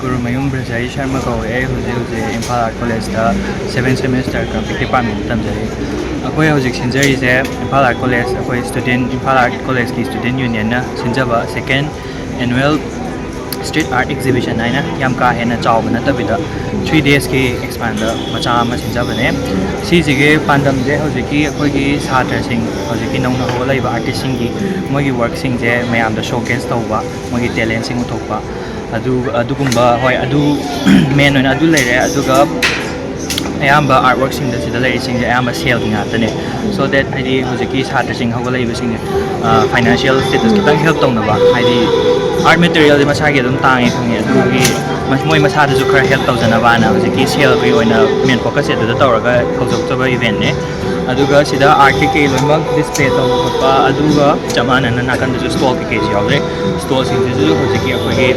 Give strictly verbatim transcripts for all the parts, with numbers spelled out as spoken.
ꯒꯨꯔꯨꯃꯌꯨꯝ ꯕ꯭ꯔꯖꯍꯔꯤ ꯁꯔꯃ ꯀꯧꯋꯦ꯫ ꯑꯩ ꯍꯧꯖꯤꯛ ꯍꯧꯖꯤꯛ ꯏꯝꯐꯥꯜ ꯑꯥꯔꯠ ꯀꯣꯂꯦꯖꯇ ꯁꯦꯚꯦꯟ ꯁꯦꯃꯦꯁꯇꯔ ꯒ꯭ꯔꯥꯐꯤꯛ ꯗꯤꯄꯥꯔꯠꯃꯦꯟꯇ ꯇꯝꯖꯔꯤ꯫ ꯑꯩꯈꯣꯏ ꯍꯧꯖꯤꯛ ꯁꯤꯟꯖꯔꯤꯁꯦ ꯏꯝꯐꯥꯜ ꯑꯥꯔꯠ ꯀꯣꯂꯦꯖ, ꯑꯩꯈꯣꯏ ꯁ꯭ꯇꯨꯗꯦꯟ, ꯏꯝꯐꯥꯜ ꯑꯥꯔꯠ ꯀꯣꯂꯦꯖꯀꯤ ꯁ꯭ꯇꯨꯗꯦꯟ ꯌꯨꯅꯤꯌꯟꯅ ꯁꯤꯟꯖꯕ ꯁꯦꯀꯦꯟ ꯑꯦꯅꯨꯋꯦꯜ ꯁ꯭ꯇ꯭ꯔꯤꯠ ꯑꯥꯔꯠ ꯑꯦꯛꯖꯤꯕꯤꯁꯟ ꯍꯥꯏꯅ ꯌꯥꯝ ꯀꯥ ꯍꯦꯟꯅ ꯆꯥꯎꯕ ꯅꯠꯇꯕꯤꯗ ꯊ꯭ꯔꯤ ꯗꯦꯖꯀꯤ ꯑꯦꯛꯁꯄꯥꯟꯗ ꯃꯆꯥ ꯑꯃ ꯁꯤꯟꯖꯕꯅꯦ꯫ ꯁꯤꯁꯤꯒꯤ ꯄꯥꯟꯗꯝꯁꯦ ꯍꯧꯖꯤꯛꯀꯤ ꯑꯩꯈꯣꯏꯒꯤ ꯁꯥꯇ꯭ꯔꯁꯤꯡ, ꯍꯧꯖꯤꯛꯀꯤ ꯅꯧꯅ ꯍꯧꯒꯠꯂꯛꯏꯕ ꯑꯥꯔꯇꯤꯁꯁꯤꯡꯒꯤ ꯃꯣꯏꯒꯤ ꯋꯥꯔꯛꯁꯤꯡꯁꯦ ꯃꯌꯥꯝꯗ ꯁꯣꯀꯦꯁ ꯇꯧꯕ, ꯃꯣꯏꯒꯤ ꯇꯦꯂꯦꯟꯁꯤꯡ ꯎꯠꯊꯣꯛꯄ, ꯑꯗꯨ, ꯑꯗꯨꯒꯨꯝꯕ, ꯍꯣꯏ, ꯑꯗꯨ ꯃꯦꯟ ꯑꯣꯏꯅ ꯑꯗꯨ ꯂꯩꯔꯦ꯫ ꯑꯗꯨꯒ ꯑꯌꯥꯝꯕ ꯑꯥꯔꯠ ꯋꯥꯔꯛꯁꯤꯡꯗ ꯁꯤꯗ ꯂꯩꯔꯤꯁꯤꯡꯁꯦ ꯑꯌꯥꯝꯕ ꯁꯦꯜꯒꯤ ꯉꯥꯛꯇꯅꯦ꯫ So that ꯍꯥꯏꯗꯤ ꯍꯧꯖꯤꯛꯀꯤ ꯁꯥꯇ꯭ꯔꯁꯤꯡ ꯍꯧꯒꯠꯂꯛꯏꯕꯁꯤꯡꯁꯦ ꯐꯥꯏꯅꯥꯟꯁꯤꯌꯦꯜ ꯁ꯭ꯇꯦꯇꯁ ꯈꯤꯇꯪ ꯍꯦꯜꯞ ꯇꯧꯅꯕ, ꯍꯥꯏꯗꯤ ꯑꯥꯔꯠ ꯃꯦꯇꯔꯤꯌꯦꯜꯁꯦ ꯃꯁꯥꯒꯤ ꯑꯗꯨꯝ ꯇꯥꯡꯉꯦ ꯈꯪꯉꯦ, ꯑꯗꯨꯒꯤ ꯃ-, ꯃꯣꯏ ꯃꯁꯥꯗꯁꯨ ꯈꯔ ꯍꯦꯜꯞ ꯇꯧꯖꯅꯕꯅ ꯍꯧꯖꯤꯛꯀꯤ ꯁꯦꯜꯒꯤ ꯑꯣꯏꯅ ꯃꯦꯟ ꯐꯣꯀꯁꯁꯦ ꯑꯗꯨꯗ ꯇꯧꯔꯒ ꯍꯧꯗꯣꯛꯆꯕ ꯏꯚꯦꯟꯠꯅꯦ꯫ ꯑꯗꯨꯒ ꯁꯤꯗ ꯑꯥꯔꯠ ꯀꯩꯀꯩ ꯂꯣꯏꯅꯃꯛ ꯗꯤꯁꯄ꯭ꯂꯦ ꯇꯧꯕ ꯈꯣꯠꯄ, ꯑꯗꯨꯒ ꯆꯞ ꯃꯥꯟꯅꯅ ꯅꯥꯀꯟꯗꯁꯨ ꯁ꯭ꯇꯣꯜ ꯀꯩꯀꯩꯁꯨ ꯌꯥꯎꯖꯩ꯫ ꯁ꯭ꯇꯣꯜꯁꯤꯡꯁꯤꯁꯨ ꯍꯧꯖꯤꯛꯀꯤ ꯑꯩꯈꯣꯏꯒꯤ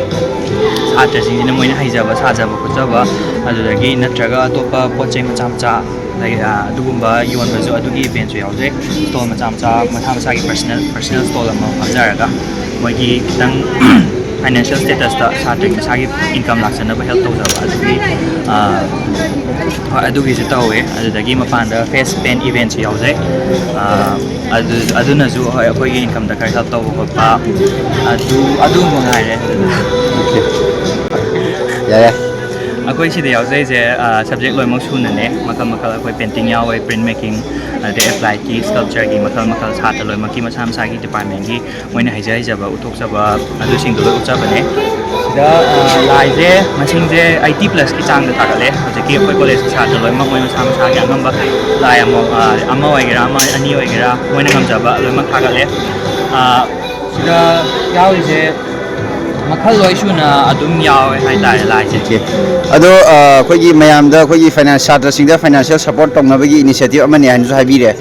ꯁꯥꯇ꯭ꯔꯁꯤꯡꯁꯤꯅ ꯃꯣꯏꯅ ꯍꯩꯖꯕ ꯁꯥꯖꯕ ꯈꯣꯠꯆꯕ, ꯑꯗꯨꯗꯒꯤ ꯅꯠꯇ꯭ꯔꯒ ꯑꯇꯣꯞꯄ ꯄꯣꯠ ꯆꯩ ꯃꯆꯥ ꯃꯆꯥ ꯂꯩ, ꯑ, ꯑꯗꯨꯒꯨꯝꯕ ꯌꯣꯟꯕꯁꯨ, ꯑꯗꯨꯒꯤ ꯏꯚꯦꯟꯠꯁꯨ ꯌꯥꯎꯖꯩ꯫ ꯁ꯭ꯇꯣꯜ ꯃꯆꯥ ꯃꯆꯥ ꯃꯁꯥ ꯃꯁꯥꯒꯤ ꯄꯔꯁꯅꯦꯜ, ꯄꯔꯁꯅꯦꯜ ꯁ꯭ꯇꯣꯜ ꯑꯃ ꯐꯝꯖꯔꯒ ꯃꯣꯏꯒꯤ ꯈꯤꯇꯪ ꯐꯥꯏꯅꯥꯟꯁꯤꯌꯦꯜ ꯁ꯭ꯇꯦꯇꯁꯇ ꯁꯥꯇ꯭ꯔꯒꯤ ꯃꯁꯥꯒꯤ ꯏꯟꯀꯝ ꯂꯥꯛꯆꯅꯕ ꯍꯦꯜꯞ ꯇꯧꯖꯕ ꯑꯗꯨꯒꯤ, ꯑ, ꯍꯣꯏ, ꯑꯗꯨꯒꯤꯁꯨ ꯇꯧꯋꯦ꯫ ꯑꯗꯨꯗꯒꯤ ꯃꯄꯥꯟꯗ ꯐꯦꯁ ꯄꯦꯟꯠ ꯏꯚꯦꯟꯠꯁꯨ ꯌꯥꯎꯖꯩ꯫ ꯑ, ꯑꯗꯨ, ꯑꯗꯨꯅꯁꯨ, ꯍꯣꯏ, ꯑꯩꯈꯣꯏꯒꯤ ꯏꯟꯀꯝꯗ ꯈꯔ ꯍꯦꯜꯞ ꯇꯧꯕ ꯈꯣꯠꯄ, ꯑꯗꯨ, ꯑꯗꯨ ꯃꯉꯥꯏꯔꯦ꯫ ꯑꯣꯀꯦ, ꯌꯥꯏ, ꯌꯥꯏ꯫ ꯑꯩꯈꯣꯏ ꯁꯤꯗ ꯌꯥꯎꯖꯩꯁꯦ, ꯑ, ꯁꯕꯖꯦꯛ ꯂꯣꯏꯅꯃꯛ ꯁꯨꯅꯅꯦ꯫ ꯃꯈꯜ ꯃꯈꯜ ꯑꯩꯈꯣꯏ ꯄꯦꯟꯇꯤꯡ ꯌꯥꯎꯋꯦ, ꯄ꯭ꯔꯤꯟꯠ ꯃꯦꯀꯤꯡ, ꯑꯗꯩ ꯑꯦꯄ꯭ꯂꯥꯏꯠꯀꯤ, ꯁ꯭ꯀꯜꯞꯆꯔꯒꯤ, ꯃꯈꯜ ꯃꯈꯜ ꯁꯥꯇ꯭ꯔ ꯂꯣꯏꯅꯃꯛꯀꯤ ꯃꯁꯥ ꯃꯁꯥꯒꯤ ꯗꯤꯄꯥꯔꯠꯃꯦꯟꯒꯤ ꯃꯣꯏꯅ ꯍꯩꯖ ꯍꯩꯖꯕ ꯎꯠꯊꯣꯛꯆꯕ ꯑꯗꯨꯁꯤꯡꯗꯣ ꯂꯣꯏ ꯎꯠꯆꯕꯅꯦ꯫ ꯁꯤꯗ, ꯑ, ꯂꯥꯏꯁꯦ ꯃꯁꯤꯡꯁꯦ ꯑꯩꯠꯇꯤ ꯄ꯭ꯂꯁꯀꯤ ꯆꯥꯡꯗ ꯊꯥꯒꯠꯂꯦ꯫ ꯍꯧꯖꯤꯛꯀꯤ ꯑꯩꯈꯣꯏ ꯀꯣꯂꯦꯖꯀꯤ ꯁꯥꯇ꯭ꯔ ꯂꯣꯏꯅꯃꯛ ꯃꯣꯏ ꯃꯁꯥ ꯃꯁꯥꯒꯤ ꯑꯉꯝꯕ ꯂꯥꯏ ꯑꯃ, ꯑ, ꯑꯃ ꯑꯣꯏꯒꯦꯔꯥ, ꯑꯃ, ꯑꯅꯤ ꯑꯣꯏꯒꯦꯔꯥ, ꯃꯣꯏꯅ ꯉꯝꯖꯕ ꯂꯣꯏꯅꯃꯛ ꯊꯥꯒꯠꯂꯦ꯫ ꯑ, ꯁꯤꯗ ꯌꯥꯎꯔꯤꯁꯦ ꯃꯈꯜ ꯂꯣꯏ ꯁꯨꯅ ꯑꯗꯨꯝ ꯌꯥꯎꯋꯦ ꯍꯥꯏꯇꯥꯔꯦ, ꯂꯥꯏꯁꯦ꯫ ꯑꯣꯀꯦ꯫ ꯑꯗꯣ, ꯑ, ꯑꯩꯈꯣꯏꯒꯤ ꯃꯌꯥꯝꯗ, ꯑꯩꯈꯣꯏꯒꯤ ꯐꯥꯏꯅꯥꯟꯁ, ꯁꯥꯇ꯭ꯔꯁꯤꯡꯗ ꯐꯥꯏꯅꯥꯟꯁꯤꯌꯦꯜ ꯁꯄꯣꯔꯠ ꯇꯧꯅꯕꯒꯤ ꯏꯅꯤꯁꯤꯌꯦꯇꯤꯞ ꯑꯃꯅꯤ ꯍꯥꯏꯅꯁꯨ ꯍꯥꯏꯕꯤꯔꯦ꯫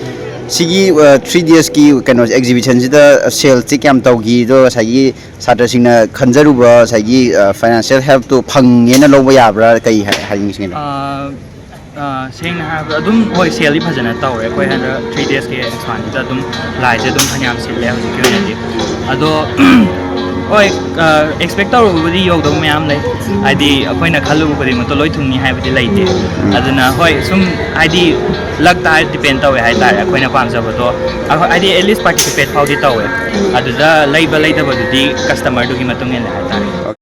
ꯁꯤꯒꯤ, ꯑ, ꯊ꯭ꯔꯤ ꯗꯦꯖꯀꯤ ꯀꯩꯅꯣꯁꯦ, ꯑꯦꯛꯖꯤꯕꯤꯁꯟꯁꯤꯗ ꯁꯦꯜꯁꯦ ꯀꯌꯥꯝ ꯇꯧꯈꯤ? ꯑꯗꯣ ꯉꯁꯥꯏꯒꯤ ꯁꯥꯇ꯭ꯔꯁꯤꯡꯅ ꯈꯟꯖꯔꯨꯕ ꯉꯁꯥꯏꯒꯤ, ꯑ, ꯐꯥꯏꯅꯥꯟꯁꯤꯌꯦꯜ ꯍꯦꯜꯞꯇꯣ ꯐꯪꯉꯦꯅ ꯂꯧꯕ ꯌꯥꯕ꯭ꯔꯥ? ꯀꯩ ꯍꯥꯏ-, ꯍꯥꯏꯅꯤꯡꯉꯤ ꯁꯤꯒꯤꯅ? ꯑ, ꯑ, ꯁꯦꯡꯅ ꯍꯥꯏꯔꯕꯗ ꯑꯗꯨꯝ, ꯍꯣꯏ, ꯁꯦꯜꯗꯤ ꯐꯖꯅ ꯇꯧꯔꯦ꯫ ꯑꯩꯈꯣꯏ ꯍꯟꯗꯛ ꯊ꯭ꯔꯤ ꯗꯦꯖꯀꯤ ꯑꯦꯛꯁꯄꯥꯟꯁꯤꯗ ꯑꯗꯨꯝ ꯂꯥꯏꯁꯦ ꯑꯗꯨꯝ ꯐꯅꯌꯥꯝ ꯁꯤꯜꯂꯦ ꯍꯧꯖꯤꯛꯀꯤ ꯑꯣꯏꯅꯗꯤ꯫ ꯑꯗꯣ, ꯍꯣꯏ, ꯑ, ꯑꯦꯛꯁꯄꯦꯛ ꯇꯧꯔꯨꯕꯕꯨꯗꯤ ꯌꯧꯗꯕ ꯃꯌꯥꯝ ꯂꯩ꯫ ꯍꯥꯏꯗꯤ ꯑꯩꯈꯣꯏꯅ ꯈꯜꯂꯨꯕ ꯈꯨꯗꯤꯡꯃꯛꯇꯣ ꯂꯣꯏ ꯊꯨꯡꯅꯤ ꯍꯥꯏꯕꯗꯤ ꯂꯩꯇꯦ꯫ ꯑꯗꯨꯅ, ꯍꯣꯏ, ꯁꯨꯝ, ꯍꯥꯏꯗꯤ, ꯂꯛꯇ ꯗꯤꯄꯦꯟ ꯇꯧꯋꯦ ꯍꯥꯏꯇꯥꯔꯦ꯫ ꯑꯩꯈꯣꯏꯅ ꯄꯥꯝꯖꯕꯗꯣ, ꯑꯩꯈꯣꯏ, ꯍꯥꯏꯗꯤ, ꯑꯦꯠꯂꯤꯁ ꯄꯥꯔꯇꯤꯁꯤꯄꯦꯠ ꯐꯥꯎꯗꯤ ꯇꯧꯋꯦ꯫ ꯑꯗꯨꯗ ꯂꯩꯕ ꯂꯩꯗꯕꯗꯨꯗꯤ ꯀꯁꯇꯃꯔꯗꯨꯒꯤ ꯃꯇꯨꯡ ꯏꯜꯂꯦ ꯍꯥꯏꯇꯥꯔꯦ꯫